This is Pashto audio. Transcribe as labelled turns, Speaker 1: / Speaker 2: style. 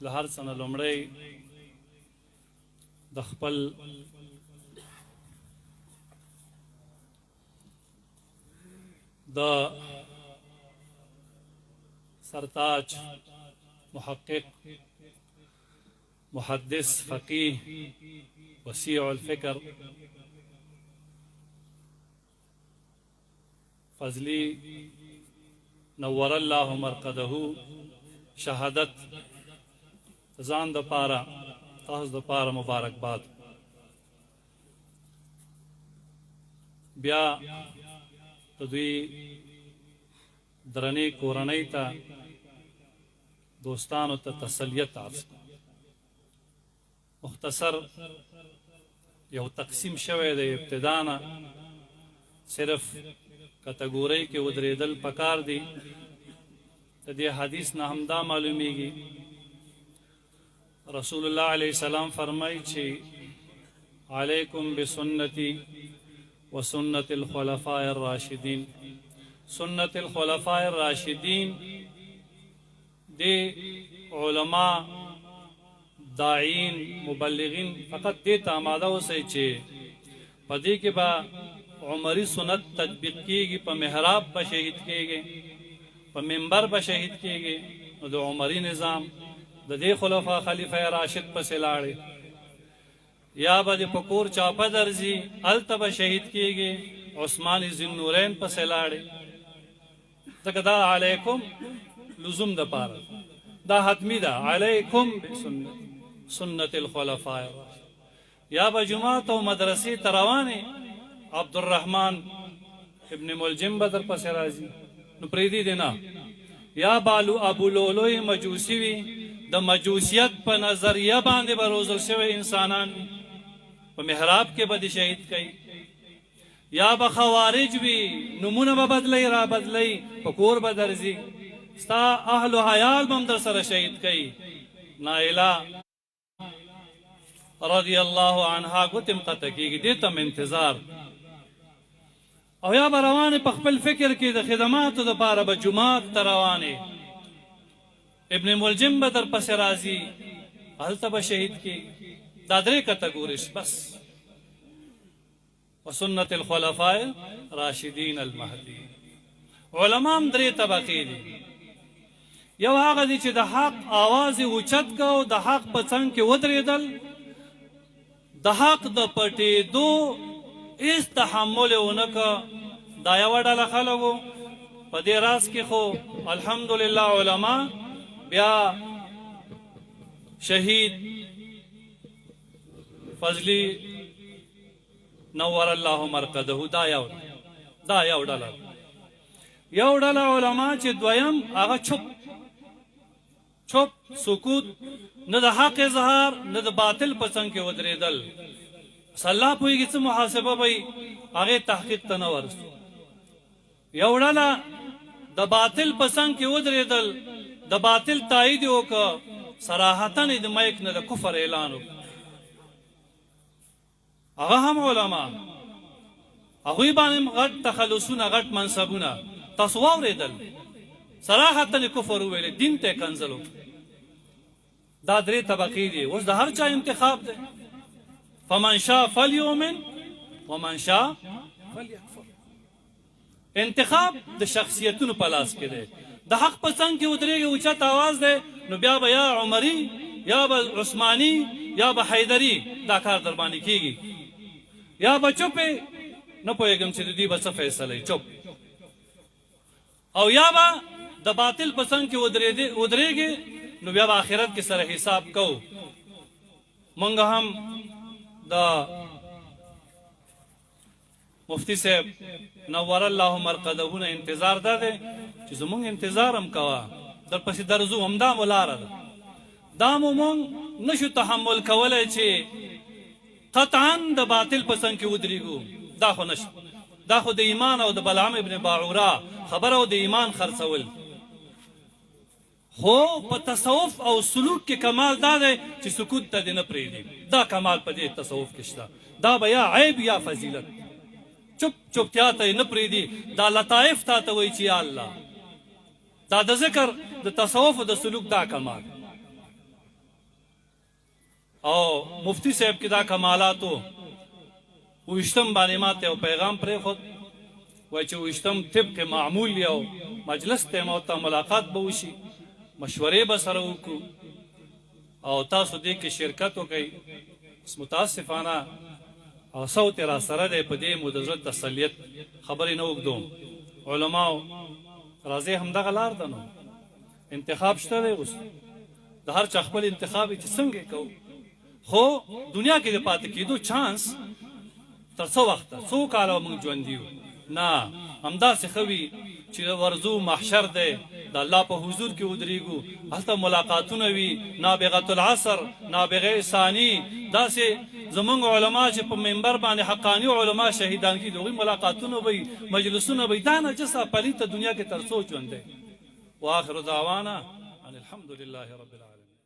Speaker 1: له هر څه نه لومړی د خپل د سرتاج محقق محدث فقيه وسيع الفکر فضلی نور الله مرقده شهادت ځان د پاره تاسو د پاره مبارکباد. بیا د دوی درنې کورنۍ ته، دوستانو ته تسلیت عرض کوم. مختصر یو تقسیم شوی دی، ابتدا نه صرف کتګورۍ کې ودرېدل پکار دي. د دې حدیث نه هم دا معلومیږي، رسول الله علیه السلام فرمایي چې علیکم بسنتی وسنت الخلفاء الراشدین. سنت الخلفاء الراشدین دې علما، داعین، مبلغین فقط دې ته آماده اوسئ چې په دې کې به عمري سنت تطبیق کیږي. په محراب به شهید کیږي، په منبر به شهید کیږي، نو د عمري نظام د دې خلفا خلیفه راشد پسې لاړې. یا به د په کور چاپه درځي، هلته به شهید کیږي، عثمان ذوالنورین پسې لاړې. ځکه دا علیکم لزوم د پاره دا حتمی ده، علیکم بسنت سنت الخلفاء. یا به جماعت او مدرسې ته روانې، عبدالرحمن ابن ملجم به در پسې راځي، نو پرېږدي دې نه. یا بالو ابو لولوی مجوسی وي، د مجوسیت په نظریه باندې به روزل شوی انسانان وي، په محراب کې به دې شهید کوي. یا به خوارج وي، نومونه به بدلئ را بدلئ، په کور به درځي، ستا اهل و عیال به هم در سره شهید کوي. نائله رضی الله عنها ګوتې هم قطع کېږي، دې ته هم انتظار. او یا به روانې په خپل فکر کې د خدماتو دپاره به جومات ته روانې، ابن ملجم به در پسې راځي، هلته به شهید کېږي. دا درې کتګوري بس. وسنت الخلفاء راشدین المهدی. علما هم درې طبقې دي. یو هغه دي چې د حق आवाज اوچت کو، د حق په څنګ کې ودرېدل، د حق د پټېدو هیڅ تحمل یې ونه که، دا یوه ډله خلک وو. په دې راز کې خو الحمدلله علما بیا شهید فضلی نور الله مرقده، دا یو ډله. یو ډله علما چې دویم هغه چپ چپ سکوت، نه د حق اظهار نه د باطل په څنګ کې ودرېدل. بس الله پوهېږي څه محاسبه به وي، هغې تحقیق ته نه ورسو. یو ډله د باطل په څنګ کې ودرېدل، د باطل تایید یې وکړ، صراحتا یې د مایک نه د کفر اعلان وکړ. هغه هم علما، هغوی باندې هم غټ تخلصونه، غټ منصبونه، تاسو واورېدل، صراحتا یې کفر وویل، دین ته یې کنځل وکړ. دا درې طبقې دي. اوس د هر چا انتخاب دی، فمن شاء فلیؤمن ومن شاء فلیکفر. انتخاب د شخصیتونو په لاس کې دی. د حق په څنګ کې ودرېږي، اوچت اواز دی، نو بیا به یا عمري یا به عثماني یا به حیدري دا کار در باندې کېږي، یا به چوپې، نه پوهېږم چې د دوی به څه فیصله وي، چوپ، او یا به د باطل په څنګ کې ودرېږي، نو بیا به آخرت کې سره حساب کوو. مونږ هم د مفتی صاحب نور الله مرقده نه انتظار دا دی چې زمونږ انتظار هم کوه، در پسې درځو، همدا مو لاره ده. دا مو مونږ نشو تحمل کولی چې قطعا د باطل په څنګ کې ودرېږو، دا خو نشته. دا خو د ایمان او د بلعم ابن باعورا خبره او د ایمان خرڅول. خو په تصوف او سلوک کې کمال دا دی چې سکوت ته دې نه پرېږدي. دا کمال په دې تصوف کې شته. دا به یا عیب یا فضیلت. چوپ چوپتیا ته یې نه پرېږدي. دا لطایف تا ته وایي چې یا الله. دا د ذکر د تصوف او د سلوک دا کمال. او مفتی صاحب کې دا کمالاتو وشتم باندې ماته یو پیغام پرېښود، وایي چې وشتم طبق معمول یو مجلس ته ما ته ملاقات به وشي، مشورې به سره وکړو او تاسو دې کې شرکت وکړئ. بس متاسفانه او صوت را سره دی، په دې مو د زړه تسلیت، خبرې نه اوږدوم. علماو راځي، همدغه لار ده، نو انتخاب شته دی. اوس د هر چا خپل انتخاب چې څنګه کوو، خو دنیا کې د پاتې کېدو چانس تر څه وخته، څو کاله موږ ژوند یو؟ نه، همداسې ښه وي چې ورځو، محشر دی، د الله په حضور کې ودرېږو، هلته ملاقاتونه وي، نابغة العصر، نابغه ثانی، داسې زمونږ علما چې په منبر باندې حقاني علما شهیدان کړي، د هغوی ملاقاتونه به وي، مجلسونه به وي. دا نجسه پلیته دنیا کې تر څو ژوند دی؟ واخر دعوانا ان الحمد لله رب العالمين.